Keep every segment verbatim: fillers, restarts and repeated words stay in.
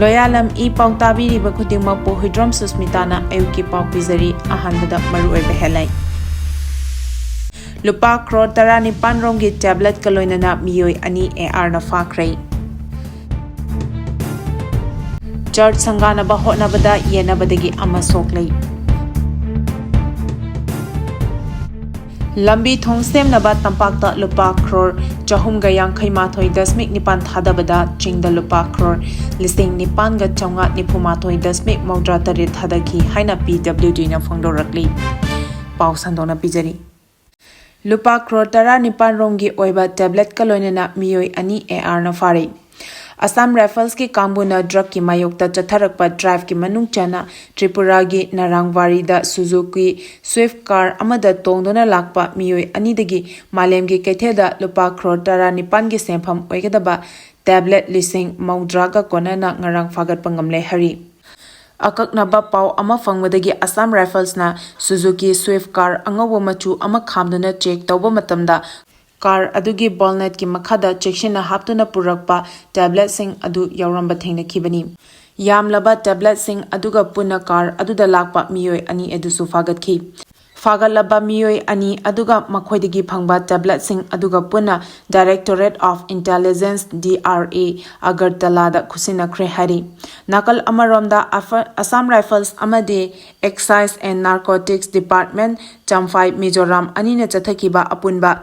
ꯂꯣꯌꯥꯂꯝ E ꯄꯥꯎ ꯇꯥꯕꯤꯔꯤꯕ ꯈꯨꯗꯤꯡꯃꯛꯄꯨ ꯍꯨꯏꯗ꯭ꯔꯣꯝ ꯁꯨꯁꯃꯤꯇꯥꯅ ꯑꯌꯨꯛꯀꯤ ꯄꯥꯎ ꯄꯤꯖꯔꯤ꯫ ꯑꯍꯥꯟꯕꯗ ꯃꯔꯨꯑꯣꯏꯕ headline꯫ ꯂꯨꯄꯥ ꯀ꯭ꯔꯣꯔ ꯇꯔꯥꯅꯤꯄꯥꯟ ꯔꯣꯝꯒꯤ ꯇꯦꯕ꯭ꯂꯦꯠꯀ ꯂꯣꯏꯅꯅ ꯃꯤꯑꯣꯏ ꯑꯅꯤ ARꯅ ꯐꯥꯈ꯭ꯔꯦ꯫ ꯆꯔꯆ ꯁꯪꯒꯥꯅꯕ ꯍꯣꯠꯅꯕꯗ ꯌꯦꯠꯅꯕꯗꯒꯤ ꯑꯃ ꯁꯣꯛꯂꯦ꯫ ꯂꯝꯕꯤ ꯊꯣꯡ ꯁꯦꯝꯅꯕ ꯇꯝꯄꯥꯛꯇ ꯂꯨꯄꯥ ꯀ꯭ꯔꯣꯔ ꯆꯍꯨꯝꯒ ꯌꯥꯡꯈꯩ ꯃꯥꯊꯣꯏ ꯗꯁꯃꯤꯛ ꯅꯤꯄꯥꯟ ꯊꯥꯗꯕꯗ ꯆꯤꯡꯗ ꯂꯨꯄꯥ ꯀ꯭ꯔꯣꯔ ꯂꯤꯁꯤꯡ ꯅꯤꯄꯥꯟꯒ ꯆꯥꯝꯃꯉꯥ ꯅꯤꯐꯨ ꯃꯥꯊꯣꯏ ꯗꯁꯃꯤꯛ ꯃꯧꯗ꯭ꯔꯥ ꯇꯔꯦꯠ ꯊꯥꯗꯈꯤ ꯍꯥꯏꯅ PWDꯅ ꯐꯣꯡꯗꯣꯔꯛꯂꯤ꯫ ꯄꯥꯎ ꯁꯟꯗꯣꯛꯅ ꯄꯤꯖꯔꯤ꯫ ꯂꯨꯄꯥ ꯀ꯭ꯔꯣꯔ ꯇꯔꯥꯅꯤꯄꯥꯟ ꯔꯣꯝꯒꯤ ꯑꯣꯏꯕ ꯇꯦꯕ꯭ꯂꯦꯠꯀ ꯂꯣꯏꯅꯅ ꯃꯤꯑꯣꯏ ꯑꯅꯤ ARꯅ ꯐꯥꯔꯦ꯫ ꯑꯁꯥꯝ ꯔꯥꯏꯐꯜꯁꯀꯤ ꯀꯥꯡꯕꯨꯅ ꯗ꯭ꯔꯒꯀꯤ ꯃꯥꯌꯣꯛꯇ ꯆꯠꯊꯔꯛꯄ ꯗ꯭ꯔꯥꯏꯚꯀꯤ ꯃꯅꯨꯡ ꯆꯟꯅ ꯇ꯭ꯔꯤꯄꯨꯔꯥꯒꯤ ꯅꯔꯥꯡꯕꯥꯔꯤꯗ ꯁꯨꯖꯨꯀꯤ ꯁ꯭ꯋꯤꯐ ꯀꯥꯔ ꯑꯃꯗ ꯇꯣꯡꯗꯨꯅ ꯂꯥꯛꯄ ꯃꯤꯑꯣꯏ ꯑꯅꯤꯗꯒꯤ ꯃꯥꯂꯦꯝꯒꯤ ꯀꯩꯊꯦꯜꯗ ꯂꯨꯄꯥ ꯀ꯭ꯔꯣꯔ ꯇꯔꯥꯅꯤꯄꯥꯟꯒꯤ ꯁꯦꯟꯐꯝ ꯑꯣꯏꯒꯗꯕ ꯇꯦꯕ꯭ꯂꯦꯠ ꯂꯤꯁꯤꯡ ꯃꯧꯗ꯭ꯔꯥꯒ ꯀꯣꯟꯅꯅ ꯉꯔꯥꯡ ꯐꯥꯒꯠꯄ ꯉꯝꯂꯦ ꯍꯥꯏꯔꯤ꯫ ꯑꯀꯛꯅꯕ ꯄꯥꯎ ꯑꯃ ꯐꯪꯕꯗꯒꯤ ꯑꯁꯥꯝ ꯔꯥꯏꯐꯜꯁꯅ ꯁꯨꯖꯨꯀꯤ ꯁ꯭ꯋꯤꯐ ꯀꯥꯔ ꯑꯉꯧꯕ ꯃꯆꯨ ꯑꯃ ꯈꯥꯝꯗꯨꯅ ꯆꯦꯛ ꯇꯧꯕ ꯃꯇꯝꯗ ꯀꯥꯔ ꯑꯗꯨꯒꯤ ꯕꯣꯜꯅꯦꯠꯀꯤ ꯃꯈꯥꯗ ꯆꯦꯛꯁꯤꯟꯅ ꯍꯥꯞꯇꯨꯅ ꯄꯨꯔꯛꯄ ꯇꯦꯕ꯭ꯂꯦꯠꯁꯤꯡ ꯑꯗꯨ ꯌꯥꯎꯔꯝꯕ ꯊꯦꯡꯅꯈꯤꯕꯅꯤ꯫ ꯌꯥꯝꯂꯕ ꯇꯦꯕ꯭ꯂꯦꯠꯁꯤꯡ ꯑꯗꯨꯒ ꯄꯨꯟꯅ ꯀꯥꯔ ꯑꯗꯨꯗ ꯂꯥꯛꯄ ꯃꯤꯑꯣꯏ ꯑꯅꯤ ꯑꯗꯨꯁꯨ ꯐꯥꯒꯠꯈꯤ꯫ ꯐꯥꯒꯠꯂꯕ ꯃꯤꯑꯣꯏ ꯑꯅꯤ ꯑꯗꯨꯒ ꯃꯈꯣꯏꯗꯒꯤ ꯐꯪꯕ ꯇꯦꯕ꯭ꯂꯦꯠꯁꯤꯡ ꯑꯗꯨꯒ ꯄꯨꯟꯅ Directorate of Intelligence, DRA, ꯑꯒꯔꯇꯂꯥꯗ ꯈꯨꯠꯁꯤꯟꯅꯈ꯭ꯔꯦ ꯍꯥꯏꯔꯤ꯫ ꯅꯥꯀꯜ ꯑꯃꯔꯣꯝꯗ ꯑꯐ-, ꯑꯁꯥꯝ ꯔꯥꯏꯐꯜꯁ ꯑꯃꯗꯤ Excise and Narcotics Department, Champhai, Mizoram ꯑꯅꯤꯅ ꯆꯠꯊꯈꯤꯕ ꯑꯄꯨꯟꯕ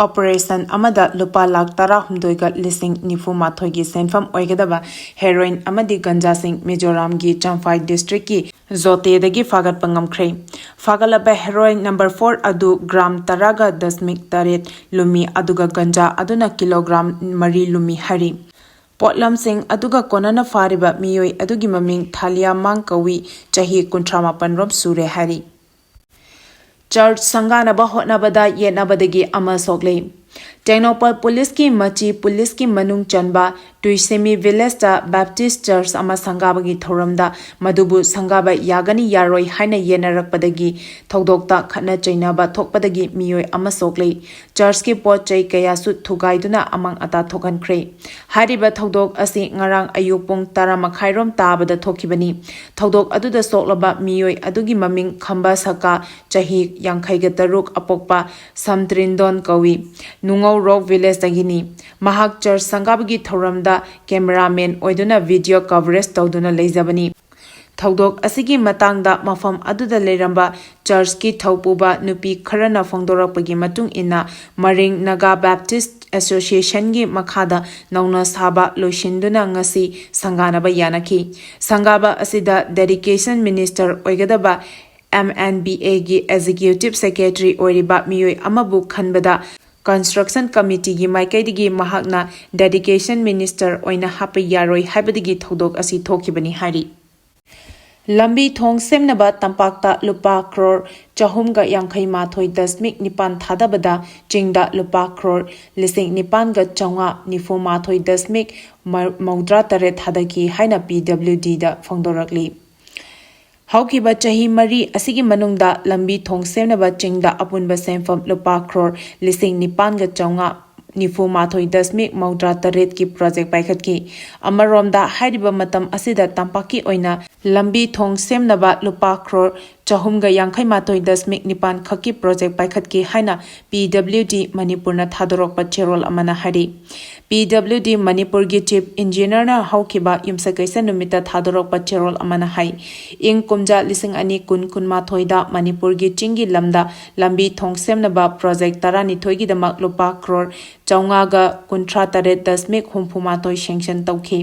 ꯑꯣꯄꯔꯦꯁꯟ ꯑꯃꯗ ꯂꯨꯄꯥ ꯂꯥꯈ ꯇꯔꯥꯍꯨꯝꯗꯣꯏꯒ ꯂꯤꯁꯤꯡ ꯅꯤꯐꯨ ꯃꯥꯊꯣꯏꯒꯤ ꯁꯦꯟꯐꯝ ꯑꯣꯏꯒꯗꯕ ꯍꯦꯔꯣꯏꯟ ꯑꯃꯗꯤ ꯒꯟꯖꯥꯁꯤꯡ ꯃꯤꯖꯣꯔꯥꯝꯒꯤ ꯆꯝꯐꯥꯏ ꯗꯤꯁꯇ꯭ꯔꯤꯛꯀꯤ ꯖꯣꯇꯦꯗꯒꯤ ꯐꯥꯒꯠꯄ ꯉꯝꯈ꯭ꯔꯦ꯫ ꯐꯥꯒꯠꯂꯕ ꯍꯦꯔꯣꯏꯟ ꯅꯝꯕꯔ ꯐꯣꯔ ꯑꯗꯨ ꯒ꯭ꯔꯥꯝ ꯇꯔꯥꯒ ꯗꯁꯃꯤꯛ ꯇꯔꯦꯠ ꯂꯨꯝꯃꯤ, ꯑꯗꯨꯒ ꯒꯟꯖꯥ ꯑꯗꯨꯅ ꯀꯤꯂꯣꯒ꯭ꯔꯥꯝ ꯃꯔꯤ ꯂꯨꯝꯃꯤ ꯍꯥꯏꯔꯤ꯫ ꯄꯣꯠꯂꯝꯁꯤꯡ ꯑꯗꯨꯒ ꯀꯣꯟꯅꯅ ꯐꯥꯔꯤꯕ ꯃꯤꯑꯣꯏ ꯑꯗꯨꯒꯤ ꯃꯃꯤꯡ ꯊꯥꯂꯤꯌꯥ ꯃꯥꯡ ꯀꯧꯏ, ꯆꯍꯤ ꯀꯨꯟꯊ꯭ꯔꯥ ꯃꯥꯄꯟ ꯔꯣꯝ ꯁꯨꯔꯦ ꯍꯥꯏꯔꯤ꯫ ꯆꯔꯆ ꯁꯪꯒꯥꯅꯕ ꯍꯣꯠꯅꯕꯗ ꯌꯦꯠꯅꯕꯗꯒꯤ ꯑꯃ ꯁꯣꯛꯂꯦ꯫ ꯇꯦꯡꯅꯧꯄꯜ ꯄꯨꯂꯤꯁꯀꯤ ꯃꯆꯤ ꯄꯨꯂꯤꯁꯀꯤ ꯃꯅꯨꯡ ꯆꯟꯕ ꯇꯨꯏꯁꯦꯃꯤ ꯚꯤꯂꯦꯖꯇ ꯕꯦꯞꯇꯤꯁ ꯆꯔꯆ ꯑꯃ ꯁꯪꯒꯥꯕꯒꯤ ꯊꯧꯔꯝꯗ ꯃꯗꯨꯕꯨ ꯁꯪꯒꯥꯕ ꯌꯥꯒꯅꯤ ꯌꯥꯔꯣꯏ ꯍꯥꯏꯅ ꯌꯦꯠꯅꯔꯛꯄꯗꯒꯤ ꯊꯧꯗꯣꯛꯇ ꯈꯠꯅ ꯆꯩꯅꯕ ꯊꯣꯛꯄꯗꯒꯤ ꯃꯤꯑꯣꯏ ꯑꯃ ꯁꯣꯛꯂꯦ꯫ ꯆꯔꯆꯀꯤ ꯄꯣꯠ ꯆꯩ ꯀꯌꯥꯁꯨ ꯊꯨꯒꯥꯏꯗꯨꯅ ꯑꯃꯥꯡ ꯑꯇꯥ ꯊꯣꯛꯍꯟꯈ꯭ꯔꯦ꯫ ꯍꯥꯏꯔꯤꯕ ꯊꯧꯗꯣꯛ ꯑꯁꯤ ꯉꯔꯥꯡ ꯑꯌꯨꯛ ꯄꯨꯡ ꯇꯔꯥ ꯃꯈꯥꯏꯔꯣꯝ ꯇꯥꯕꯗ ꯊꯣꯛꯈꯤꯕꯅꯤ꯫ ꯊꯧꯗꯣꯛ ꯑꯗꯨꯗ ꯁꯣꯛꯂꯕ ꯃꯤꯑꯣꯏ ꯑꯗꯨꯒꯤ ꯃꯃꯤꯡ ꯈꯝꯕ ꯁꯀꯥ, ꯆꯍꯤ ꯌꯥꯡꯈꯩꯒ ꯇꯔꯨꯛ, ꯑꯄꯣꯛꯄ ꯁꯝꯇ꯭ꯔꯤꯟꯗꯣꯟ ꯀꯧꯏ꯫ ꯅꯨꯡꯉꯧ ꯔꯣꯛ ꯚꯤꯂꯦꯖꯇꯒꯤꯅꯤ꯫ ꯃꯍꯥꯛ ꯆꯔꯆ ꯁꯪꯒꯥꯕꯒꯤ ꯊꯧꯔꯝꯗ ꯀꯦꯃꯦꯔꯥꯃꯦꯟ ꯑꯣꯏꯗꯨꯅ ꯚꯤꯗꯤꯑꯣ ꯀꯚꯔꯦꯖ ꯇꯧꯗꯨꯅ ꯂꯩꯖꯕꯅꯤ꯫ ꯊꯧꯗꯣꯛ ꯑꯁꯤꯒꯤ ꯃꯇꯥꯡꯗ ꯃꯐꯝ ꯑꯗꯨꯗ ꯂꯩꯔꯝꯕ ꯆꯔꯆꯀꯤ ꯊꯧꯄꯨꯕ ꯅꯨꯄꯤ ꯈꯔꯅ ꯐꯣꯡꯗꯣꯔꯛꯄꯒꯤ ꯃꯇꯨꯡ ꯏꯟꯅ, ꯃꯔꯤꯡ ꯅꯥꯒꯥ ꯕꯦꯞꯇꯤꯁ ꯑꯦꯁꯣꯁꯤꯌꯦꯁꯟꯒꯤ ꯃꯈꯥꯗ ꯅꯧꯅ ꯁꯥꯕ ꯂꯣꯏꯁꯤꯟꯗꯨꯅ ꯉꯁꯤ ꯁꯪꯒꯥꯅꯕ ꯌꯥꯅꯈꯤ꯫ ꯁꯪꯒꯥꯕ ꯑꯁꯤꯗ ꯗꯦꯗꯤꯀꯦꯁꯟ ꯃꯤꯅꯤꯁꯇꯔ ꯑꯣꯏꯒꯗꯕ ꯑꯦꯝ ꯑꯦꯟ ꯕꯤ ꯑꯦꯒꯤ ꯑꯦꯛꯖꯤꯀ꯭ꯌꯨꯇꯤꯚ ꯁꯦꯀ꯭ꯔꯦꯇꯔꯤ ꯑꯣꯏꯔꯤꯕ ꯃꯤꯑꯣꯏ ꯑꯃꯕꯨ ꯈꯟꯕꯗ ꯀꯟꯁꯇ꯭ꯔꯛꯁꯟ ꯀꯃꯤꯇꯤꯒꯤ ꯃꯥꯏꯀꯩꯗꯒꯤ ꯃꯍꯥꯛꯅ ꯗꯦꯗꯤꯀꯦꯁꯟ ꯃꯤꯅꯤꯁꯇꯔ ꯑꯣꯏꯅ ꯍꯥꯞꯄ ꯌꯥꯔꯣꯏ ꯍꯥꯏꯕꯗꯒꯤ ꯊꯧꯗꯣꯛ ꯑꯁꯤ ꯊꯣꯛꯈꯤꯕꯅꯤ ꯍꯥꯏꯔꯤ꯫ ꯂꯝꯕꯤ ꯊꯣꯡ ꯁꯦꯝꯅꯕ ꯇꯝꯄꯥꯛꯇ ꯂꯨꯄꯥ ꯀ꯭ꯔꯣꯔ ꯆꯍꯨꯝꯒ ꯌꯥꯡꯈꯩ ꯃꯥꯊꯣꯏ ꯗꯁꯃꯤꯛ ꯅꯤꯄꯥꯟ ꯊꯥꯗꯕꯗ ꯆꯤꯡꯗ ꯂꯨꯄꯥ ꯀ꯭ꯔꯣꯔ ꯂꯤꯁꯤꯡ ꯅꯤꯄꯥꯟꯒ ꯆꯥꯝꯃꯉꯥ ꯅꯤꯐꯨ ꯃꯥꯊꯣꯏ ꯗꯁꯃꯤꯛ ꯃ-, ꯃꯧꯗ꯭ꯔꯥ ꯇꯔꯦꯠ ꯊꯥꯗꯈꯤ ꯍꯥꯏꯅ ꯄꯤ ꯗꯕ꯭ꯂꯤꯎ ꯗꯤꯗ ꯐꯣꯡꯗꯣꯔꯛꯂꯤ꯫ ꯍꯧꯈꯤꯕ ꯆꯍꯤ ꯃꯔꯤ ꯑꯁꯤꯒꯤ ꯃꯅꯨꯡꯗ ꯂꯝꯕꯤ ꯊꯣꯡ ꯁꯦꯝꯅꯕ ꯆꯤꯡꯗ ꯑꯄꯨꯟꯕ ꯁꯦꯟꯐꯝ ꯂꯨꯄꯥ ꯀ꯭ꯔꯣꯔ ꯂꯤꯁꯤꯡ ꯅꯤꯄꯥꯟꯒ ꯆꯥꯝꯃꯉꯥ ꯅꯤꯐꯨ ꯃꯥꯊꯣꯏ ꯗꯁꯃꯤꯛ ꯃꯧꯗ꯭ꯔꯥ ꯇꯔꯦꯠꯀꯤ ꯄ꯭ꯔꯣꯖꯦꯛ ꯄꯥꯏꯈꯠꯈꯤ꯫ ꯑꯃꯔꯣꯝꯗ, ꯍꯥꯏꯔꯤꯕ ꯃꯇꯝ ꯑꯁꯤꯗ ꯇꯝꯄꯥꯛꯀꯤ ꯑꯣꯏꯅ ꯂꯝꯕꯤ ꯊꯣꯡ ꯁꯦꯝꯅꯕ ꯂꯨꯄꯥ ꯀ꯭ꯔꯣꯔ ꯆꯍꯨꯝꯒ ꯌꯥꯡꯈꯩ ꯃꯥꯊꯣꯏ ꯗꯁꯃꯤꯛ ꯅꯤꯄꯥꯟ ꯈꯛꯀꯤ ꯄ꯭ꯔꯣꯖꯦꯛ ꯄꯥꯏꯈꯠꯈꯤ ꯍꯥꯏꯅ ꯄꯤ ꯗꯕ꯭ꯂꯤꯎ ꯗꯤ ꯃꯅꯤꯄꯨꯔꯅ ꯊꯥꯗꯣꯔꯛꯄ ꯆꯦꯔꯣꯜ ꯑꯃꯅ ꯍꯥꯏꯔꯤ꯫ ꯄꯤ ꯗꯕ꯭ꯂꯤꯎ ꯗꯤ ꯃꯅꯤꯄꯨꯔꯒꯤ ꯆꯤꯐ ꯏꯟꯖꯤꯅꯤꯌꯔꯅ ꯍꯧꯈꯤꯕ ꯌꯨꯝꯁꯀꯩꯁ ꯅꯨꯃꯤꯠꯇ ꯊꯥꯗꯣꯔꯛꯄ ꯆꯦꯔꯣꯜ ꯑꯃꯅ ꯍꯥꯏ, ꯏꯪ ꯀꯨꯝꯖꯥ ꯂꯤꯁꯤꯡ ꯑꯅꯤ ꯀꯨꯟ ꯀꯨꯟꯃꯥꯊꯣꯏꯗ ꯃꯅꯤꯄꯨꯔꯒꯤ ꯆꯤꯡꯒꯤ ꯂꯝꯗ ꯂꯝꯕꯤ ꯊꯣꯡ ꯁꯦꯝꯅꯕ ꯄ꯭ꯔꯣꯖꯦꯛ ꯇꯔꯥꯅꯤꯊꯣꯏꯒꯤꯗꯃꯛ ꯂꯨꯄꯥ ꯀ꯭ꯔꯣꯔ ꯆꯥꯝꯃꯉꯥꯒ ꯀꯨꯟꯊ꯭ꯔꯥ ꯇꯔꯦꯠ ꯗꯁꯃꯤꯛ ꯍꯨꯝꯐꯨ ꯃꯥꯊꯣꯏ ꯁꯦꯡꯁꯟ ꯇꯧꯈꯤ꯫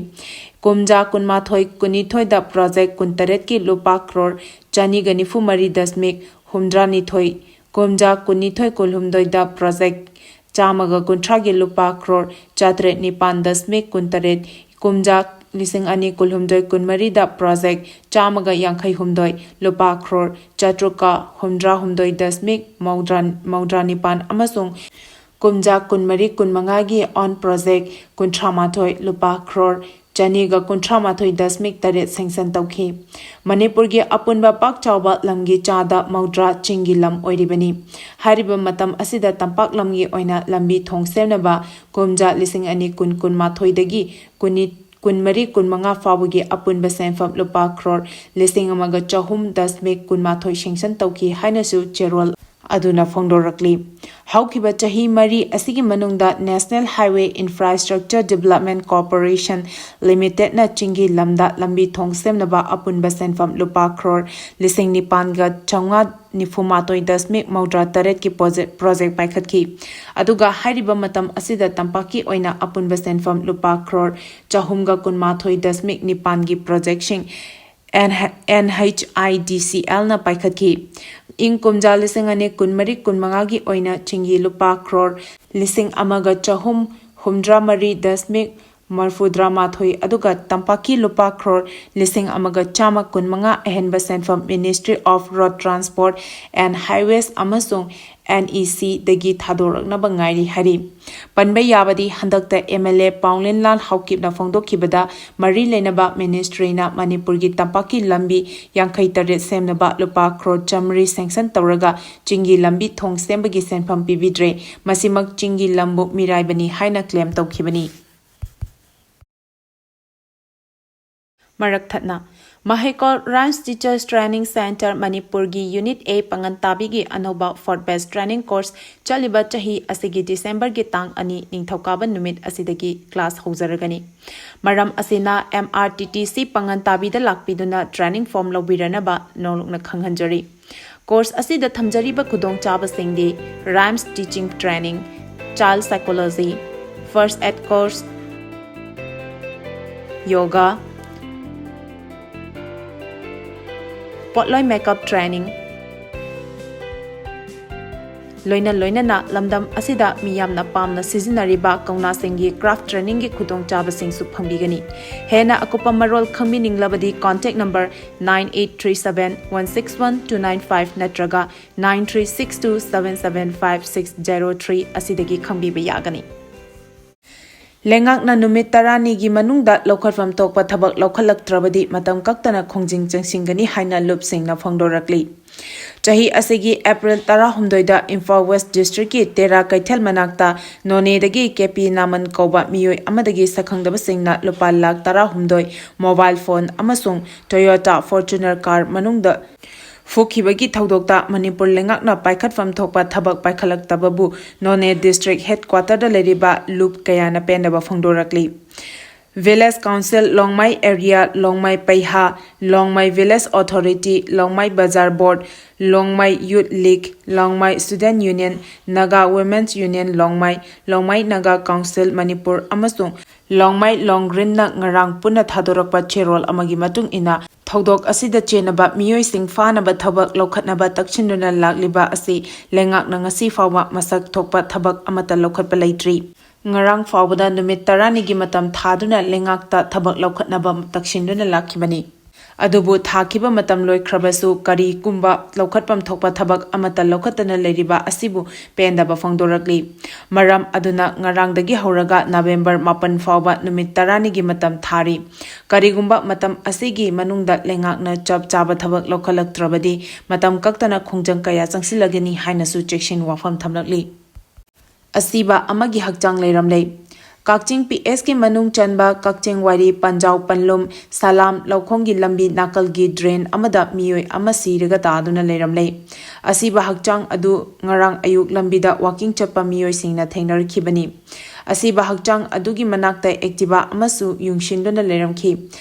ꯀꯨꯝꯖꯥ ꯀꯨꯟꯃꯥꯊꯣꯏ ꯀꯨꯟꯅꯤꯊꯣꯏꯗ ꯄ꯭ꯔꯣꯖꯦꯛ ꯀꯨꯟꯇꯔꯦꯠꯀꯤ ꯂꯨꯄꯥ ꯀ꯭ꯔꯣꯔ ꯆꯅꯤꯒ ꯅꯤꯐꯨ ꯃꯔꯤ ꯗꯁꯃꯤꯛ ꯍꯨꯝꯗ꯭ꯔꯥꯅꯤꯊꯣꯏ, ꯀꯨꯝꯖꯥ ꯀꯨꯟꯅꯤꯊꯣꯏ ꯀꯨꯟꯍꯨꯝꯗꯣꯏꯗ ꯄ꯭ꯔꯣꯖꯦꯛ ꯆꯥꯝꯃꯒ ꯀꯨꯟꯊ꯭ꯔꯥꯒꯤ ꯂꯨꯄꯥ ꯀ꯭ꯔꯣꯔ ꯆꯥꯇ꯭ꯔꯦꯠ ꯅꯤꯄꯥꯟ ꯗꯁꯃꯤꯛ ꯀꯨꯟꯇꯔꯦꯠ, ꯀꯨꯝꯖꯥ ꯂꯤꯁꯤꯡ ꯑꯅꯤ ꯀꯨꯟꯍꯨꯝꯗꯣꯏ ꯀꯨꯟꯃꯔꯤꯗ ꯄ꯭ꯔꯣꯖꯦꯛ ꯆꯥꯝꯃꯒ ꯌꯥꯡꯈꯩ ꯍꯨꯝꯗꯣꯏ, ꯂꯨꯄꯥ ꯀ꯭ꯔꯣꯔ ꯆꯥꯇ꯭ꯔꯨꯛꯀ ꯍꯨꯝꯗ꯭ꯔꯥ ꯍꯨꯝꯗꯣꯏ ꯗꯁꯃꯤꯛ ꯃꯧꯗ꯭ꯔꯥ, ꯃꯧꯗ꯭ꯔꯥ ꯅꯤꯄꯥꯟ ꯑꯃꯁꯨꯡ ꯀꯨꯝꯖꯥ ꯀꯨꯟꯃꯔꯤ ꯀꯨꯟꯃꯉꯥꯒꯤ ꯑꯣꯟ ꯄ꯭ꯔꯣꯖꯦꯛ ꯀꯨꯟꯊ꯭ꯔꯥ ꯃꯥꯊꯣꯏ, ꯂꯨꯄꯥ ꯀ꯭ꯔꯣꯔ ꯆꯅꯤꯒ ꯀꯨꯟꯊ꯭ꯔꯥ ꯃꯥꯊꯣꯏ ꯗꯁꯃꯤꯛ ꯇꯔꯦꯠ sanction ꯇꯧꯈꯤ꯫ ꯃꯅꯤꯄꯨꯔꯒꯤ ꯑꯄꯨꯟꯕ ꯄꯥꯛ ꯆꯥꯎꯕ ꯂꯝꯒꯤ ꯆꯥꯗ ꯃꯧꯗ꯭ꯔꯥ ꯆꯤꯡꯒꯤ ꯂꯝ ꯑꯣꯏꯔꯤꯕꯅꯤ꯫ ꯍꯥꯏꯔꯤꯕ ꯃꯇꯝ ꯑꯁꯤꯗ ꯇꯝꯄꯥꯛ ꯂꯝꯒꯤ ꯑꯣꯏꯅ ꯂꯝꯕꯤ ꯊꯣꯡ ꯁꯦꯝꯅꯕ ꯀꯨꯝꯖꯥ ꯂꯤꯁꯤꯡ ꯑꯅꯤ ꯀꯨꯟ ꯀꯨꯟꯃꯥꯊꯣꯏꯗꯒꯤ ꯀꯨꯟꯅꯤ-, ꯀꯨꯟꯃꯔꯤ ꯀꯨꯟꯃꯉꯥ ꯐꯥꯎꯕꯒꯤ ꯑꯄꯨꯟꯕ ꯁꯦꯟꯐꯝ ꯂꯨꯄꯥ ꯀ꯭ꯔꯣꯔ ꯂꯤꯁꯤꯡ ꯑꯃꯒ ꯆꯍꯨꯝ ꯗꯁꯃꯤꯛ ꯀꯨꯟꯃꯥꯊꯣꯏ sanction ꯇꯧꯈꯤ ꯍꯥꯏꯅꯁꯨ ꯆꯦꯔꯣꯜ ꯑꯗꯨꯅ ꯐꯣꯡꯗꯣꯔꯛꯂꯤ꯫ ꯍꯧꯈꯤꯕ ꯆꯍꯤ ꯃꯔꯤ ꯑꯁꯤꯒꯤ ꯃꯅꯨꯡꯗ National Highway Infrastructure Development Corporation Limitedꯅ ꯆꯤꯡꯒꯤ ꯂꯝꯗ ꯂꯝꯕꯤ ꯊꯣꯡ ꯁꯦꯝꯅꯕ ꯑꯄꯨꯟꯕ ꯁꯦꯟꯐꯝ ꯂꯨꯄꯥ ꯀ꯭ꯔꯣꯔ ꯂꯤꯁꯤꯡ ꯅꯤꯄꯥꯟꯒ ꯆꯥꯝꯃꯉꯥ ꯅꯤꯐꯨ ꯃꯥꯊꯣꯏ ꯗꯁꯃꯤꯛ ꯃꯧꯗ꯭ꯔꯥ ꯇꯔꯦꯠꯀꯤ ꯄ꯭ꯔꯣꯖꯦꯛ, ꯄ꯭ꯔꯣꯖꯦꯛ ꯄꯥꯏꯈꯠꯈꯤ꯫ ꯑꯗꯨꯒ ꯍꯥꯏꯔꯤꯕ ꯃꯇꯝ ꯑꯁꯤꯗ ꯇꯝꯄꯥꯛꯀꯤ ꯑꯣꯏꯅ ꯑꯄꯨꯟꯕ ꯁꯦꯟꯐꯝ ꯂꯨꯄꯥ ꯀ꯭ꯔꯣꯔ ꯆꯍꯨꯝꯒ ꯀꯨꯟꯃꯥꯊꯣꯏ ꯗꯁꯃꯤꯛ ꯅꯤꯄꯥꯟꯒꯤ ꯄ꯭ꯔꯣꯖꯦꯛꯁꯤꯡ ꯑꯦꯟ-, NHIDCLꯅ ꯄꯥꯏꯈꯠꯈꯤ꯫ ꯏꯪ ꯀꯨꯝꯖꯥ ꯂꯤꯁꯤꯡ ꯑꯅꯤ ꯀꯨꯟꯃꯔꯤ ꯀꯨꯟꯃꯉꯥꯒꯤ ꯑꯣꯏꯅ ꯆꯤꯡꯒꯤ ꯂꯨꯄꯥ ꯀ꯭ꯔꯣꯔ ꯂꯤꯁꯤꯡ ꯑꯃꯒ ꯆꯍꯨꯝ ꯍꯨꯝꯗ꯭ꯔꯥ ꯃꯔꯤ ꯗꯁꯃꯤꯛ ꯃꯔꯐꯨꯗ꯭ꯔꯥ ꯃꯥꯊꯣꯏ, ꯑꯗꯨꯒ ꯇꯝꯄꯥꯛꯀꯤ ꯂꯨꯄꯥ ꯀ꯭ꯔꯣꯔ ꯂꯤꯁꯤꯡ ꯑꯃꯒ ꯆꯥꯝꯃ ꯀꯨꯟꯃꯉꯥ ꯑꯍꯦꯟꯕ ꯁꯦꯟꯐꯝ Ministry of Road Transport and Highways ꯑꯃꯁꯨꯡ NECꯗꯒꯤ ꯊꯥꯗꯣꯔꯛꯅꯕ ꯉꯥꯏꯔꯤ ꯍꯥꯏꯔꯤ꯫ ꯄꯟꯕ ꯌꯥꯕꯗꯤ, ꯍꯟꯗꯛꯇ MLA ꯄꯥꯎꯂꯦꯟꯂꯥꯜ ꯍꯥꯎꯀꯤꯞꯅ ꯐꯣꯡꯗꯣꯛꯈꯤꯕꯗ ꯃꯔꯤ ꯂꯩꯅꯕ ministryꯅ ꯃꯅꯤꯄꯨꯔꯒꯤ ꯇꯝꯄꯥꯛꯀꯤ ꯂꯝꯕꯤ ꯌꯥꯡꯈꯩ ꯇꯔꯦꯠ ꯁꯦꯝꯅꯕ ꯂꯨꯄꯥ ꯀ꯭ꯔꯣꯔ ꯆꯥꯃꯔꯤ sanction ꯇꯧꯔꯒ ꯆꯤꯡꯒꯤ ꯂꯝꯕꯤ ꯊꯣꯡ ꯁꯦꯝꯕꯒꯤ ꯁꯦꯟꯐꯝ ꯄꯤꯕꯤꯗ꯭ꯔꯦ꯫ ꯃꯁꯤꯃꯛ ꯆꯤꯡꯒꯤ ꯂꯝꯕꯨ ꯃꯤꯔꯥꯏꯕꯅꯤ ꯍꯥꯏꯅ claim ꯇꯧꯈꯤꯕꯅꯤ꯫ ꯃꯔꯛ ꯊꯠꯅ, ꯃꯍꯩꯀꯣꯜ RIMS Teachers Training Centre ꯃꯅꯤꯄꯨꯔꯒꯤ Unit A ꯄꯥꯉꯟ ꯇꯥꯕꯤꯒꯤ ꯑꯅꯧꯕ fourth batch training course ꯆꯠꯂꯤꯕ ꯆꯍꯤ ꯑꯁꯤꯒꯤ Decemberꯒꯤ ꯇꯥꯡ ꯑꯅꯤ, ꯅꯤꯡꯊꯧꯀꯥꯕ ꯅꯨꯃꯤꯠ ꯑꯁꯤꯗꯒꯤ class ꯍꯧꯖꯔꯒꯅꯤ꯫ ꯃꯔꯝ ꯑꯁꯤꯅ MRTTC ꯄꯥꯉꯟ ꯇꯥꯕꯤꯗ ꯂꯥꯛꯄꯤꯗꯨꯅ training form ꯂꯧꯕꯤꯔꯅꯕ ꯅꯧꯂꯨꯛꯅ ꯈꯪꯍꯟꯖꯔꯤ꯫ Course ꯑꯁꯤꯗ ꯊꯝꯖꯔꯤꯕ ꯈꯨꯗꯣꯡꯆꯥꯕꯁꯤꯡꯗꯤ RIMS Teaching Training, Child Psychology, First Aid Course, Yoga, ꯄꯣꯠꯂꯣꯏ makeup training, ꯂꯣꯏꯅ ꯂꯣꯏꯅꯅ ꯂꯝꯗꯝ ꯑꯁꯤꯗ ꯃꯤꯌꯥꯝꯅ ꯄꯥꯝꯅ ꯁꯤꯖꯤꯟꯅꯔꯤꯕ ꯀꯧꯅꯥꯁꯤꯡꯒꯤ craft trainingꯒꯤ ꯈꯨꯗꯣꯡꯆꯥꯕꯁꯤꯡꯁꯨ ꯐꯪꯕꯤꯒꯅꯤ꯫ ꯍꯦꯟꯅ ꯑꯀꯨꯞꯄ ꯃꯔꯣꯜ ꯈꯪꯕꯤꯅꯤꯡꯂꯕꯗꯤ contact number nine eight three seven one six one two nine five ꯅꯠꯇ꯭ꯔꯒ nine three six two seven seven five six zero three ꯑꯁꯤꯗꯒꯤ ꯈꯪꯕꯤꯕ ꯌꯥꯒꯅꯤ꯫ ꯂꯩꯉꯥꯛꯅ ꯅꯨꯃꯤꯠ ꯇꯔꯥꯅꯤꯒꯤ ꯃꯅꯨꯡꯗ ꯂꯧꯈꯠꯐꯝ ꯊꯣꯛꯄ ꯊꯕꯛ ꯂꯧꯈꯠꯂꯛꯇ꯭ꯔꯕꯗꯤ ꯃꯇꯝ ꯀꯛꯇꯅ ꯈꯣꯡꯖꯪ ꯆꯪꯁꯤꯟꯒꯅꯤ ꯍꯥꯏꯅ ꯂꯨꯞꯁꯤꯡꯅ ꯐꯣꯡꯗꯣꯔꯛꯂꯤ꯫ ꯆꯍꯤ ꯑꯁꯤꯒꯤ ꯑꯦꯄ꯭ꯔꯤꯜ ꯇꯔꯥꯍꯨꯝꯗꯣꯏꯗ ꯏꯝꯐꯥꯜ ꯋꯦꯁ ꯗꯤꯁꯇ꯭ꯔꯤꯛꯀꯤ ꯇꯦꯔꯥ ꯀꯩꯊꯦꯜ ꯃꯅꯥꯛꯇ ꯅꯣꯅꯦꯗꯒꯤ ꯀꯦ ꯄꯤ ꯅꯥꯃꯟ ꯀꯧꯕ ꯃꯤꯑꯣꯏ ꯑꯃꯗꯒꯤ ꯁꯛꯈꯪꯗꯕꯁꯤꯡꯅ ꯂꯨꯄꯥ ꯂꯥꯈ ꯇꯔꯥꯍꯨꯝꯗꯣꯏ, ꯃꯣꯕꯥꯏꯜ ꯐꯣꯟ ꯑꯃꯁꯨꯡ ꯇꯣꯌꯣꯇꯥ ꯐꯣꯔꯆꯨꯅꯔ ꯀꯥꯔ ꯃꯅꯨꯡꯗ ꯐꯨꯈꯤꯕꯒꯤ ꯊꯧꯗꯣꯛꯇ ꯃꯅꯤꯄꯨꯔ ꯂꯩꯉꯥꯛꯅ ꯄꯥꯏꯈꯠꯐꯝ ꯊꯣꯛꯄ ꯊꯕꯛ ꯄꯥꯏꯈꯠꯂꯛꯇꯕꯕꯨ ꯅꯣꯅꯦ ꯗꯤꯁꯇ꯭ꯔꯤꯛ ꯍꯦꯗꯀ꯭ꯋꯥꯇꯔꯗ ꯂꯩꯔꯤꯕ ꯂꯨꯞ ꯀꯌꯥꯅ ꯄꯦꯟꯗꯕ ꯐꯣꯡꯗꯣꯔꯛꯂꯤ꯫ Village council Longmai area, Longmai ꯄꯩꯍꯥ, ꯂꯣꯡꯃꯥꯏ ꯚꯤꯂꯦꯖ ꯑꯣꯊꯣꯔꯤꯇꯤ, ꯂꯣꯡꯃꯥꯏ ꯕꯖꯥꯔ board, Longmai youth league, Longmai student union, Naga women's union Longmai, Longmai Naga council Manipur ꯑꯃꯁꯨꯡ ꯂꯣꯡꯃꯥꯏ ꯂꯣꯡꯒ꯭ꯔꯤꯟꯅ ꯉꯔꯥꯡ ꯄꯨꯟꯅ ꯊꯥꯗꯣꯔꯛꯄ ꯆꯦꯔꯣꯜ ꯑꯃꯒꯤ ꯃꯇꯨꯡ ꯏꯟꯅ, ꯊꯧꯗꯣꯛ ꯑꯁꯤꯗ ꯆꯦꯟꯅꯕ ꯃꯤꯑꯣꯏꯁꯤꯡ ꯐꯥꯅꯕ ꯊꯕꯛ ꯂꯧꯈꯠꯅꯕ ꯇꯛꯁꯤꯟꯗꯨꯅ ꯂꯥꯛꯂꯤꯕ ꯑꯁꯤ ꯂꯩꯉꯥꯛꯅ ꯉꯁꯤ ꯐꯥꯎꯕ ꯃꯁꯛ ꯊꯣꯛꯄ ꯊꯕꯛ ꯑꯃꯠꯇ ꯂꯧꯈꯠꯄ ꯂꯩꯇ꯭ꯔꯤ꯫ ꯉꯔꯥꯡ ꯐꯥꯎꯕꯗ ꯅꯨꯃꯤꯠ ꯇꯔꯥꯅꯤꯒꯤ ꯃꯇꯝ ꯊꯥꯗꯨꯅ ꯂꯩꯉꯥꯛꯇ ꯊꯕꯛ ꯂꯧꯈꯠꯅꯕ ꯇꯛꯁꯤꯟꯗꯨꯅ ꯂꯥꯛꯈꯤꯕꯅꯤ꯫ ꯑꯗꯨꯕꯨ ꯊꯥꯈꯤꯕ ꯃꯇꯝ ꯂꯣꯏꯈ꯭ꯔꯕꯁꯨ ꯀꯔꯤꯒꯨꯝꯕ ꯂꯧꯈꯠꯐꯝ ꯊꯣꯛꯄ ꯊꯕꯛ ꯑꯃꯠꯇ ꯂꯧꯈꯠꯇꯅ ꯂꯩꯔꯤꯕ ꯑꯁꯤꯕꯨ ꯄꯦꯟꯗꯕ ꯐꯣꯡꯗꯣꯔꯛꯂꯤ꯫ ꯃꯔꯝ ꯑꯗꯨꯅ ꯉꯔꯥꯡꯗꯒꯤ ꯍꯧꯔꯒ ꯅꯕꯦꯝꯕꯔ ꯃꯥꯄꯟ ꯐꯥꯎꯕ ꯅꯨꯃꯤꯠ ꯇꯔꯥꯅꯤꯒꯤ ꯃꯇꯝ ꯊꯥꯔꯤ꯫ ꯀꯔꯤꯒꯨꯝꯕ ꯃꯇꯝ ꯑꯁꯤꯒꯤ ꯃꯅꯨꯡꯗ ꯂꯩꯉꯥꯛꯅ ꯆꯞ ꯆꯥꯕ ꯊꯕꯛ ꯂꯧꯈꯠꯂꯛꯇ꯭ꯔꯕꯗꯤ ꯃꯇꯝ ꯀꯛꯇꯅ ꯈꯣꯡꯖꯪ ꯀꯌꯥ ꯆꯪꯁꯤꯜꯂꯒꯅꯤ ꯍꯥꯏꯅꯁꯨ ꯆꯦꯛꯁꯤꯟ ꯋꯥꯐꯝ ꯊꯝꯂꯛꯂꯤ꯫ ꯑꯁꯤꯕ ꯑꯃꯒꯤ ꯍꯛꯆꯥꯡ ꯂꯩꯔꯝꯂꯦ꯫ ꯀꯛꯆꯤꯡ ꯄꯤ ꯑꯦꯁꯀꯤ ꯃꯅꯨꯡ ꯆꯟꯕ ꯀꯛꯆꯤꯡ ꯋꯥꯏꯔꯤ ꯄꯟꯖꯥꯎ ꯄꯟꯂꯨꯝ ꯁꯂꯥꯝ ꯂꯧꯈꯣꯡꯒꯤ ꯂꯝꯕꯤ ꯅꯥꯀꯜꯒꯤ ꯗ꯭ꯔꯦꯟ ꯑꯃꯗ ꯃꯤꯑꯣꯏ ꯑꯃ ꯁꯤꯔꯒ ꯇꯥꯗꯨꯅ ꯂꯩꯔꯝꯂꯦ꯫ ꯑꯁꯤꯕ ꯍꯛꯆꯥꯡ ꯑꯗꯨ ꯉꯔꯥꯡ ꯑꯌꯨꯛ ꯂꯝꯕꯤꯗ ꯋꯥꯀꯤꯡ ꯆꯠꯄ ꯃꯤꯑꯣꯏꯁꯤꯡꯅ ꯊꯦꯡꯅꯔꯛꯈꯤꯕꯅꯤ꯫ ꯑꯁꯤꯕ ꯍꯛꯆꯥꯡ ꯑꯗꯨꯒꯤ ꯃꯅꯥꯛꯇ ꯑꯦꯛꯇꯤꯚꯥ ꯑꯃꯁꯨ ꯌꯨꯡꯁꯤꯟꯗꯨꯅ ꯂꯩꯔꯝꯈꯤ꯫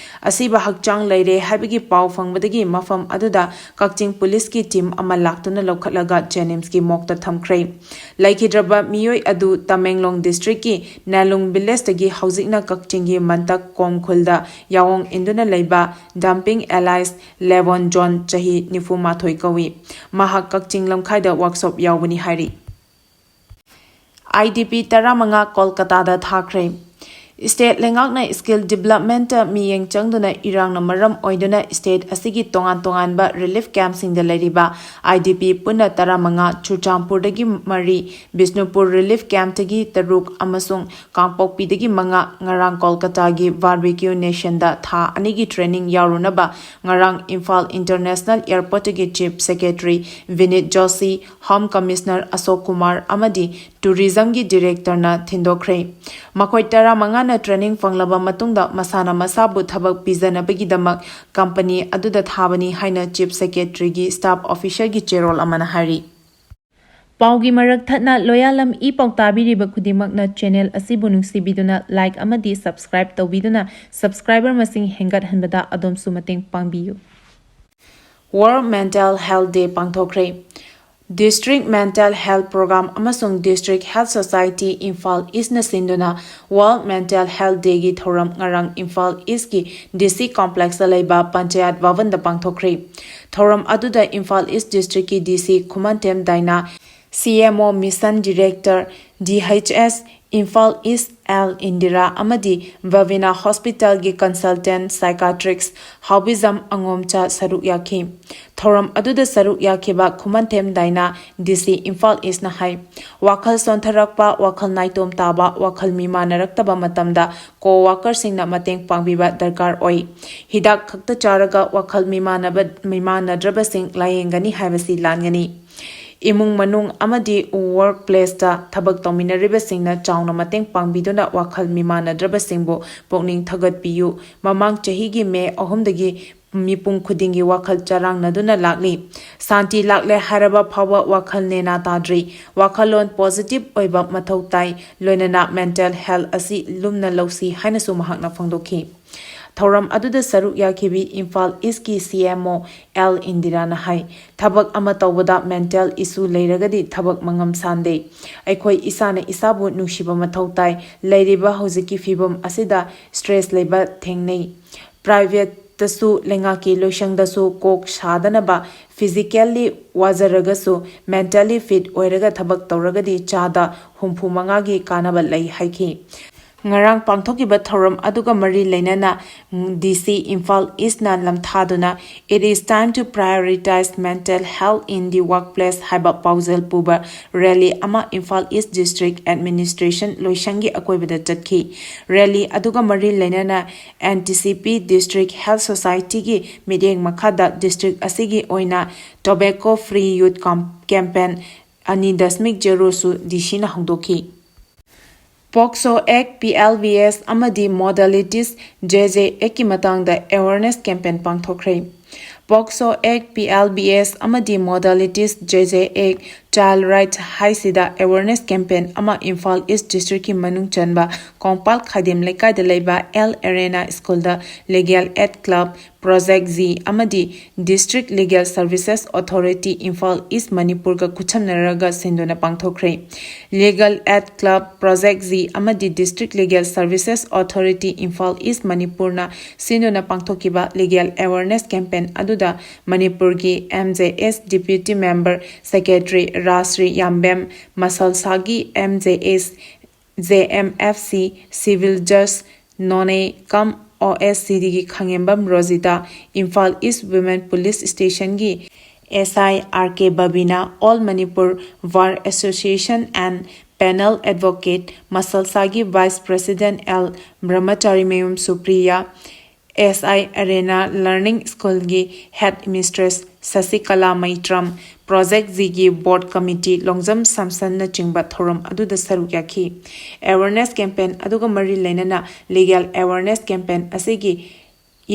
ꯑꯁꯤꯕ ꯍꯛꯆꯥꯡ ꯂꯩꯔꯦ ꯍꯥꯏꯕꯒꯤ ꯄꯥꯎ ꯐꯪꯕꯗꯒꯤ ꯃꯐꯝ ꯑꯗꯨꯗ ꯀꯛꯆꯤꯡ ꯄꯨꯂꯤꯁꯀꯤ ꯇꯤꯝ ꯑꯃ ꯂꯥꯛꯇꯨꯅ ꯂꯧꯈꯠꯂꯒ ꯖꯦꯅꯤꯝꯁꯀꯤ ꯃꯣꯔꯒꯇ ꯊꯝꯈ꯭ꯔꯦ꯫ ꯂꯩꯈꯤꯗ꯭ꯔꯕ ꯃꯤꯑꯣꯏ ꯑꯗꯨ ꯇꯃꯦꯡꯂꯣꯡ ꯗꯤꯁꯇ꯭ꯔꯤꯛꯀꯤ ꯅꯥꯂꯨꯡ ꯚꯤꯂꯦꯖꯇꯒꯤ ꯍꯧꯖꯤꯛꯅ ꯀꯛꯆꯤꯡꯒꯤ ꯃꯟꯇꯛ ꯀꯣꯝꯈꯨꯜꯗ ꯌꯥꯑꯣꯡ ꯏꯟꯗꯨꯅ ꯂꯩꯕ ꯗꯝꯄꯤꯡ ꯑꯦꯂꯥꯏꯁ ꯂꯦꯕꯣꯟ ꯖꯣꯟ, ꯆꯍꯤ ꯅꯤꯐꯨ ꯃꯥꯊꯣꯏ ꯀꯧꯏ꯫ ꯃꯍꯥꯛ ꯀꯛꯆꯤꯡ ꯂꯝꯈꯥꯏꯗ ꯋꯥꯔꯛꯁꯣꯞ ꯌꯥꯎꯕꯅꯤ ꯍꯥꯏꯔꯤ꯫ ꯑꯥꯏ ꯗꯤ ꯄꯤ ꯇꯔꯥꯃꯉꯥ ꯀꯣꯜꯀꯇꯥꯗ ꯊꯥꯈ꯭ꯔꯦ꯫ State ꯂꯩꯉꯥꯛꯅ skill developmentꯇ ꯃꯤꯠꯌꯦꯡ ꯆꯪꯗꯨꯅ ꯏꯔꯥꯡꯅ ꯃꯔꯝ ꯑꯣꯏꯗꯨꯅ state ꯑꯁꯤꯒꯤ ꯇꯣꯉꯥꯟ ꯇꯣꯉꯥꯟꯕ relief campꯁꯤꯡꯗ ꯂꯩꯔꯤꯕ IDP ꯄꯨꯟꯅ ꯇꯔꯥꯃꯉꯥ, ꯆꯨꯔꯆꯥꯟꯄꯨꯔꯗꯒꯤ ꯃꯔꯤ, ꯕꯤꯁꯅꯨꯄꯨꯔ relief campꯇꯒꯤ ꯇꯔꯨꯛ ꯑꯃꯁꯨꯡ ꯀꯥꯡꯄꯣꯛꯄꯤꯗꯒꯤ ꯃꯉꯥ ꯉꯔꯥꯡ ꯀꯣꯜꯀꯇꯥꯒꯤ ꯕꯥꯔꯕꯤꯀ꯭ꯌꯨ ꯅꯦꯁꯟꯗ ꯊꯥ ꯑꯅꯤꯒꯤ training ꯌꯥꯎꯔꯨꯅꯕ ꯉꯔꯥꯡ Imphal International Airportꯇꯒꯤ Chief Secretary ꯕꯤꯅꯤꯠ Joshi, Home Commissioner ꯑꯁꯣꯛ ꯀꯨꯃꯥꯔ ꯑꯃꯗꯤ Tourismꯒꯤ Directorꯅ ꯊꯤꯟꯗꯣꯛꯈ꯭ꯔꯦ꯫ ꯃꯈꯣꯏ ꯇꯔꯥꯃꯉꯥꯅ training ꯐꯪꯂꯕ ꯃꯇꯨꯡꯗ ꯃꯁꯥꯅ ꯃꯁꯥꯕꯨ ꯊꯕꯛ ꯄꯤꯖꯅꯕꯒꯤꯗꯃꯛ company ꯑꯗꯨꯗ ꯊꯥꯕꯅꯤ ꯍꯥꯏꯅ Chief Secretaryꯒꯤ staff officerꯒꯤ ꯆꯦꯔꯣꯜ ꯑꯃꯅ ꯍꯥꯏꯔꯤ꯫ ꯄꯥꯎꯒꯤ ꯃꯔꯛ ꯊꯠꯅ ꯂꯣꯌꯥꯂꯝ ꯏ ꯄꯥꯎ ꯇꯥꯕꯤꯔꯤꯕ ꯈꯨꯗꯤꯡꯃꯛꯅ channel ꯑꯁꯤꯕꯨ ꯅꯨꯡꯁꯤꯕꯤꯗꯨꯅ like ꯑꯃꯗꯤ subscribe ꯇꯧꯕꯤꯗꯨꯅ subscriber ꯃꯁꯤꯡ ꯍꯦꯟꯒꯠꯍꯟꯕꯗ ꯑꯗꯣꯝꯁꯨ ꯃꯇꯦꯡ ꯄꯥꯡꯕꯤꯌꯨ꯫ World Mental Health Day ꯄꯥꯡꯊꯣꯛꯈ꯭ꯔꯦ꯫ District Mental Health Program ꯑꯃꯁꯨꯡ District Health Society ꯏꯝꯐꯥꯜ Eastꯅ ꯁꯤꯟꯗꯨꯅ World Mental Health Dayꯒꯤ ꯊꯧꯔꯝ ꯉꯔꯥꯡ ꯏꯝꯐꯥꯜ Eastꯀꯤ DC Complexꯇ ꯂꯩꯕ ꯄꯟꯆꯥꯌꯠ ꯚꯕꯟꯗ ꯄꯥꯡꯊꯣꯛꯈ꯭ꯔꯦ꯫ ꯊꯧꯔꯝ ꯑꯗꯨꯗ ꯏꯝꯐꯥꯜ East Districtꯀꯤ DC ꯈꯨꯃꯟꯊꯦꯝ ꯗꯥꯏꯅꯥ, CMO Mission Director, DHS Imphal East L Indira ꯑꯃꯗꯤ ꯚꯕꯤꯅꯥ Hospitalꯒꯤ Consultant Psychiatrist ꯍꯥꯎꯕꯤꯖꯝ ꯑꯉꯣꯝꯆꯥ ꯁꯔꯨꯛ ꯌꯥꯈꯤ꯫ ꯊꯧꯔꯝ ꯑꯗꯨꯗ ꯁꯔꯨꯛ ꯌꯥꯈꯤꯕ ꯈꯨꯃꯟꯊꯦꯝ ꯗꯥꯏꯅꯥ, DC ꯏꯝꯐꯥꯜ Eastꯅ ꯍꯥꯏ, ꯋꯥꯈꯜ ꯁꯣꯟꯊꯔꯛꯄ, ꯋꯥꯈꯜ ꯅꯥꯏꯇꯣꯝ ꯇꯥꯕ, ꯋꯥꯈꯜ ꯃꯤꯃꯥꯟꯅꯔꯛꯇꯕ ꯃꯇꯝꯗ co-workerꯁꯤꯡꯅ ꯃꯇꯦꯡ ꯄꯥꯡꯕꯤꯕ ꯗꯔꯀꯥꯔ ꯑꯣꯏ꯫ ꯍꯤꯗꯥꯛ ꯈꯛꯇ ꯆꯥꯔꯒ ꯋꯥꯈꯜ ꯃꯤꯃꯥꯟꯅꯕ, ꯃꯤꯃꯥꯟꯅꯗ꯭ꯔꯕꯁꯤꯡ ꯂꯥꯌꯦꯡꯒꯅꯤ ꯍꯥꯏꯕꯁꯤ ꯂꯥꯟꯒꯅꯤ꯫ ꯏꯃꯨꯡ ꯃꯅꯨꯡ ꯑꯃꯗꯤ work placeꯇ ꯊꯕꯛ ꯇꯧꯃꯤꯟꯅꯔꯤꯕꯁꯤꯡꯅ ꯆꯥꯎꯅ ꯃꯇꯦꯡ ꯄꯥꯡꯕꯤꯗꯨꯅ ꯋꯥꯈꯜ ꯃꯤꯃꯥꯟꯅꯗ꯭ꯔꯕꯁꯤꯡꯕꯨ ꯄꯨꯛꯅꯤꯡ ꯊꯧꯒꯠꯄꯤꯌꯨ꯫ ꯃꯃꯥꯡ ꯆꯍꯤꯒꯤ ꯃꯦ ꯑꯍꯨꯝꯗꯒꯤ ꯃꯤꯄꯨꯝ ꯈꯨꯗꯤꯡꯒꯤ ꯋꯥꯈꯜ ꯆꯔꯥꯡꯅꯗꯨꯅ ꯂꯥꯛꯂꯤ꯫ ꯁꯥꯟꯇꯤ ꯂꯥꯛꯂꯦ ꯍꯥꯏꯔꯕ ꯐꯥꯎꯕ ꯋꯥꯈꯜ ꯅꯦꯅꯥ ꯇꯥꯗ꯭ꯔꯤ꯫ ꯋꯥꯈꯜꯂꯣꯟ positive ꯑꯣꯏꯕ ꯃꯊꯧ ꯇꯥꯏ꯫ ꯂꯣꯏꯅꯅ mental health ꯑꯁꯤ ꯂꯨꯝꯅ ꯂꯧꯁꯤ ꯍꯥꯏꯅꯁꯨ ꯃꯍꯥꯛꯅ ꯐꯣꯡꯗꯣꯛꯈꯤ꯫ ꯊꯧꯔꯝ ꯑꯗꯨꯗ ꯁꯔꯨꯛ ꯌꯥꯈꯤꯕꯤ ꯏꯝꯐꯥꯜ Eastꯀꯤ CMO ꯑꯦꯜ ꯏꯟꯗꯤꯔꯥꯅ ꯍꯥꯏ, ꯊꯕꯛ ꯑꯃ ꯇꯧꯕꯗ mental issue ꯂꯩꯔꯒꯗꯤ ꯊꯕꯛ ꯃꯉꯝ ꯁꯥꯟꯗꯦ꯫ ꯑꯩꯈꯣꯏ ꯏꯁꯥꯅ ꯏꯁꯥꯕꯨ ꯅꯨꯡꯁꯤꯕ ꯃꯊꯧ ꯇꯥꯏ꯫ ꯂꯩꯔꯤꯕ ꯍꯧꯖꯤꯛꯀꯤ ꯐꯤꯕꯝ ꯑꯁꯤꯗ stress ꯂꯩꯕ ꯊꯦꯡꯅꯩ꯫ Privateꯇꯁꯨ, ꯂꯩꯉꯥꯛꯀꯤ ꯂꯣꯏꯁꯪꯗꯁꯨ ꯀꯣꯛ ꯁꯥꯗꯅꯕ physically ꯋꯥꯖꯔꯒꯁꯨ mentally fit ꯑꯣꯏꯔꯒ ꯊꯕꯛ ꯇꯧꯔꯒꯗꯤ ꯆꯥꯗ ꯍꯨꯝꯐꯨ ꯃꯉꯥꯒꯤ ꯀꯥꯟꯅꯕ ꯂꯩ ꯍꯥꯏꯈꯤ꯫ ꯉꯔꯥꯡ ꯄꯥꯡꯊꯣꯛꯈꯤꯕ ꯊꯧꯔꯝ ꯑꯗꯨꯒ ꯃꯔꯤ ꯂꯩꯅꯅ ꯗꯤ ꯁꯤ Imphal ꯏꯁꯅ ꯂꯝꯊꯥꯗꯨꯅ "It is time to prioritize mental health in the workplace" ꯍꯥꯏꯕ ꯄꯥꯎꯖꯦꯜ ꯄꯨꯕ ꯔꯦꯂꯤ ꯑꯃ ꯏꯝꯐꯥꯜ ꯏꯁ ꯗꯤꯁꯇ꯭ꯔꯤꯛ ꯑꯦꯗꯃꯤꯅꯤꯁꯇ꯭ꯔꯦꯁꯟ ꯂꯣꯏꯁꯪꯒꯤ ꯑꯀꯣꯏꯕꯗ ꯆꯠꯈꯤ꯫ ꯔꯦꯂꯤ ꯑꯗꯨꯒ ꯃꯔꯤ ꯂꯩꯅꯅ and T C P district health ꯁꯣꯁꯥꯏꯇꯤꯒꯤ ꯃꯤꯠꯌꯦꯡ ꯃꯈꯥꯗ ꯗꯤꯁꯇ꯭ꯔꯤꯛ ꯑꯁꯤꯒꯤ ꯑꯣꯏꯅ ꯇꯣꯕꯦꯀꯣ ꯐ꯭ꯔꯤ ꯌꯨꯠ ꯀꯦꯝꯄꯦꯟ ꯑꯅꯤ ꯗꯁꯃꯤꯛ ꯖꯦꯔꯣꯁꯨ ꯗꯤ ꯁꯤꯅ ꯍꯧꯗꯣꯛꯈꯤ꯫ ꯄꯣꯛꯁꯣ ꯑꯦꯛ, ꯄꯤ ꯑꯦꯜ ꯕꯤ ꯑꯦꯁ ꯑꯃꯗꯤ ꯃꯣꯗꯥꯂꯤꯇꯤꯁ ꯖꯦ ꯖꯦ ꯑꯦꯛꯀꯤ ꯃꯇꯥꯡꯗ ꯑꯦꯋꯥꯔꯅꯦꯁ ꯀꯦꯝꯄꯦꯟ ꯄꯥꯡꯊꯣꯛꯈ꯭ꯔꯦ꯫ ꯄꯣꯛꯁꯣ ꯑꯦꯛ, ꯄꯤ ꯑꯦꯜ ꯕꯤ ꯑꯦꯁ ꯑꯃꯗꯤ ꯃꯣꯗꯥꯂꯤꯇꯤꯁ ꯖꯦ ꯖꯦ ꯑꯦꯛ, ꯆꯥꯏꯜ ꯔꯥꯏꯠꯁ ꯍꯥꯏꯁꯤꯗ ꯑꯦꯋꯥꯔꯅꯦꯁ ꯀꯦꯝꯄꯦꯟ ꯑꯃ ꯏꯝꯐꯥꯜ ꯏꯁ ꯗꯤꯁꯇ꯭ꯔꯤꯛꯀꯤ ꯃꯅꯨꯡ ꯆꯟꯕ ꯀꯣꯡꯄꯥꯜ ꯈꯥꯏꯗꯦꯝ ꯂꯩꯀꯥꯏꯗ ꯂꯩꯕ ꯑꯦꯜ ꯑꯦꯔꯦꯅꯥ ꯁ꯭ꯀꯨꯜꯗ legal aid club, project G ꯑꯃꯗꯤ district legal services authority Imphal east ꯃꯅꯤꯄꯨꯔꯒ ꯈꯨꯠꯁꯝꯅꯔꯒ ꯁꯤꯟꯗꯨꯅ ꯄꯥꯡꯊꯣꯛꯈ꯭ꯔꯦ꯫ Legal aid club, project G ꯑꯃꯗꯤ district legal services authority Imphal east ꯃꯅꯤꯄꯨꯔꯅ ꯁꯤꯟꯗꯨꯅ ꯄꯥꯡꯊꯣꯛꯈꯤꯕ ꯂꯤꯒꯦꯜ ꯑꯦꯋꯥꯔꯅꯦꯁ ꯀꯦꯝꯄꯦꯟ ꯑꯗꯨꯗ ꯃꯅꯤꯄꯨꯔꯒꯤ M J S deputy member secretary Rajshri Yambem, ꯃꯁꯜꯁꯥꯒꯤ M J S, J M F C, civil ꯖꯁ, ꯅꯣꯅꯦ ꯀꯝ ꯑꯣ ꯑꯦꯁ ꯁꯤ ꯗꯤꯒꯤ ꯈꯥꯉꯦꯝꯕꯝ ꯔꯣꯖꯤꯇꯥ, ꯏꯝꯐꯥꯜ ꯏꯁ ꯋꯨꯃꯦꯟ ꯄꯨꯂꯤꯁ ꯁ꯭ꯇꯦꯁꯟꯒꯤ ꯑꯦꯁ ꯑꯥꯏ ꯑꯥꯔ ꯀꯦ ꯕꯕꯤꯅꯥ, all Manipur bar association and panel advocate, ꯃꯁꯜꯁꯥꯒꯤ vice president L Brahmacharimayum Supriya, S I arena learning ꯁ꯭ꯀꯨꯜꯒꯤ headmistress Sasikala Meitram, project ꯖꯤꯒꯤ board committee Longjam ꯁꯥꯝꯁꯟꯅꯆꯤꯡꯕ ꯊꯧꯔꯝ ꯑꯗꯨꯗ ꯁꯔꯨꯛ ꯌꯥꯈꯤ꯫ ꯑꯦꯋꯥꯔꯅꯦꯁ ꯀꯦꯝꯄꯦꯟ ꯑꯗꯨꯒ ꯃꯔꯤ ꯂꯩꯅꯅ ꯂꯤꯒꯦꯜ ꯑꯦꯋꯥꯔꯅꯦꯁ ꯀꯦꯝꯄꯦꯟ ꯑꯁꯤꯒꯤ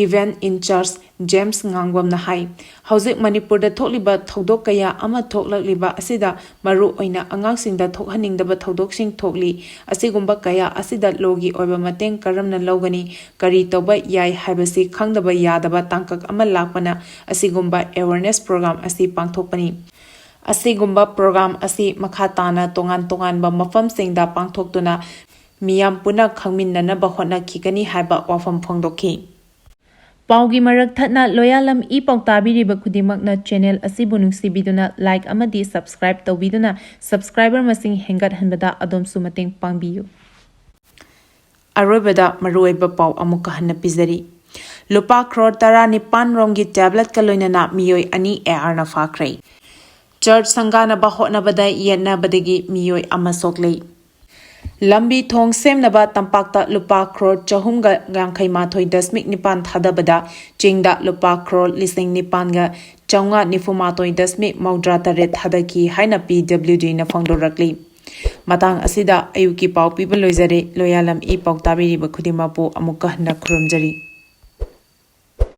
ꯏꯚꯦꯟꯠ ꯏꯟꯆꯥꯔꯖ ꯖꯦꯝꯁ ꯉꯥꯡꯕꯝꯅ ꯍꯥꯏ, ꯍꯧꯖꯤꯛ ꯃꯅꯤꯄꯨꯔꯗ ꯊꯣꯛꯂꯤꯕ ꯊꯧꯗꯣꯛ ꯀꯌꯥ ꯑꯃ ꯊꯣꯛꯂꯛꯂꯤꯕ ꯑꯁꯤꯗ ꯃꯔꯨ ꯑꯣꯏꯅ ꯑꯉꯥꯡꯁꯤꯡꯗ ꯊꯣꯛꯍꯟꯅꯤꯡꯗꯕ ꯊꯧꯗꯣꯛꯁꯤꯡ ꯊꯣꯛꯂꯤ꯫ ꯑꯁꯤꯒꯨꯝꯕ ꯀꯌꯥ ꯑꯁꯤꯗ ꯂꯣꯒꯤ ꯑꯣꯏꯕ ꯃꯇꯦꯡ ꯀꯔꯝꯅ ꯂꯧꯒꯅꯤ, ꯀꯔꯤ ꯇꯧꯕ ꯌꯥꯏ ꯍꯥꯏꯕꯁꯤ ꯈꯪꯗꯕ ꯌꯥꯗꯕ ꯇꯥꯡꯀꯛ ꯑꯃ ꯂꯥꯛꯄꯅ ꯑꯁꯤꯒꯨꯝꯕ ꯑꯦꯋꯥꯔꯅꯦꯁ ꯄ꯭ꯔꯣꯒ꯭ꯔꯥꯝ ꯑꯁꯤ ꯄꯥꯡꯊꯣꯛꯄꯅꯤ꯫ ꯑꯁꯤꯒꯨꯝꯕ ꯄ꯭ꯔꯣꯒ꯭ꯔꯥꯝ ꯑꯁꯤ ꯃꯈꯥ ꯇꯥꯅ ꯇꯣꯉꯥꯟ ꯇꯣꯉꯥꯟꯕ ꯃꯐꯝꯁꯤꯡꯗ ꯄꯥꯡꯊꯣꯛꯇꯨꯅ ꯃꯤꯌꯥꯝ ꯄꯨꯟꯅ ꯈꯪꯃꯤꯟꯅꯅꯕ ꯍꯣꯠꯅꯈꯤꯒꯅꯤ ꯍꯥꯏꯕ ꯋꯥꯐꯝ ꯐꯣꯡꯗꯣꯛꯈꯤ꯫ ꯄꯥꯎꯒꯤ ꯃꯔꯛ ꯊꯠꯅ ꯂꯣꯌꯥꯂꯝ ꯏ ꯄꯥꯎ ꯇꯥꯕꯤꯔꯤꯕ ꯈꯨꯗꯤꯡꯃꯛꯅ ꯆꯦꯅꯦꯜ ꯑꯁꯤꯕꯨ ꯅꯨꯡꯁꯤꯕꯤꯗꯨꯅ ꯂꯥꯏꯛ ꯑꯃꯗꯤ ꯁꯕꯁꯀ꯭ꯔꯥꯏꯕ ꯇꯧꯕꯤꯗꯨꯅ ꯁꯕꯁꯀ꯭ꯔꯥꯏꯕꯔ ꯃꯁꯤꯡ ꯍꯦꯟꯒꯠꯍꯟꯕꯗ ꯑꯗꯣꯝꯁꯨ ꯃꯇꯦꯡ ꯄꯥꯡꯕꯤꯌꯨ꯫ ꯑꯔꯣꯏꯕꯗ ꯃꯔꯨꯑꯣꯏꯕ ꯄꯥꯎ ꯑꯃꯨꯛꯀ ꯍꯟꯅ ꯄꯤꯖꯔꯤ꯫ ꯂꯨꯄꯥ ꯀ꯭ꯔꯣꯔ ꯇꯔꯥꯅꯤꯄꯥꯟ ꯔꯣꯝꯒꯤ ꯇꯦꯕ꯭ꯂꯦꯠꯀ ꯂꯣꯏꯅꯅ ꯃꯤꯑꯣꯏ ꯑꯅꯤ ꯑꯦ ꯑꯥꯔꯅ ꯐꯥꯈ꯭ꯔꯦ꯫ ꯆꯔꯆ ꯁꯪꯒꯥꯅꯕ ꯍꯣꯠꯅꯕꯗ ꯌꯦꯠꯅꯕꯗꯒꯤ ꯃꯤꯑꯣꯏ ꯑꯃ ꯁꯣꯛꯂꯦ꯫ ꯂꯝꯕꯤ ꯊꯣꯡ ꯁꯦꯝꯅꯕ ꯇꯝꯄꯥꯛꯇ ꯂꯨꯄꯥ ꯀ꯭ꯔꯣꯔ ꯆꯍꯨꯝꯒ ꯌꯥꯡꯈꯩ ꯃꯥꯊꯣꯏ ꯗꯁꯃꯤꯛ ꯅꯤꯄꯥꯟ ꯊꯥꯗꯕꯗ ꯆꯤꯡꯗ ꯂꯨꯄꯥ ꯀ꯭ꯔꯣꯔ ꯂꯤꯁꯤꯡ ꯅꯤꯄꯥꯟꯒ ꯆꯥꯝꯃꯉꯥ ꯅꯤꯐꯨ ꯃꯥꯊꯣꯏ ꯗꯁꯃꯤꯛ ꯃꯧꯗ꯭ꯔꯥ ꯇꯔꯦꯠ ꯊꯥꯗꯈꯤ ꯍꯥꯏꯅ ꯄꯤ ꯗꯕ꯭ꯂꯤꯎ ꯗꯤꯅ ꯐꯣꯡꯗꯣꯔꯛꯂꯤ꯫ ꯃꯇꯥꯡ ꯑꯁꯤꯗ ꯑꯌꯨꯛꯀꯤ ꯄꯥꯎ ꯄꯤꯕ ꯂꯣꯏꯖꯔꯦ꯫ ꯂꯣꯌꯥꯂꯝ ꯏ ꯄꯥꯎ ꯇꯥꯕꯤꯔꯤꯕ ꯈꯨꯗꯤꯡꯃꯛꯄꯨ ꯑꯃꯨꯛꯀ ꯍꯟꯅ ꯈꯨꯔꯨꯝꯖꯔꯤ꯫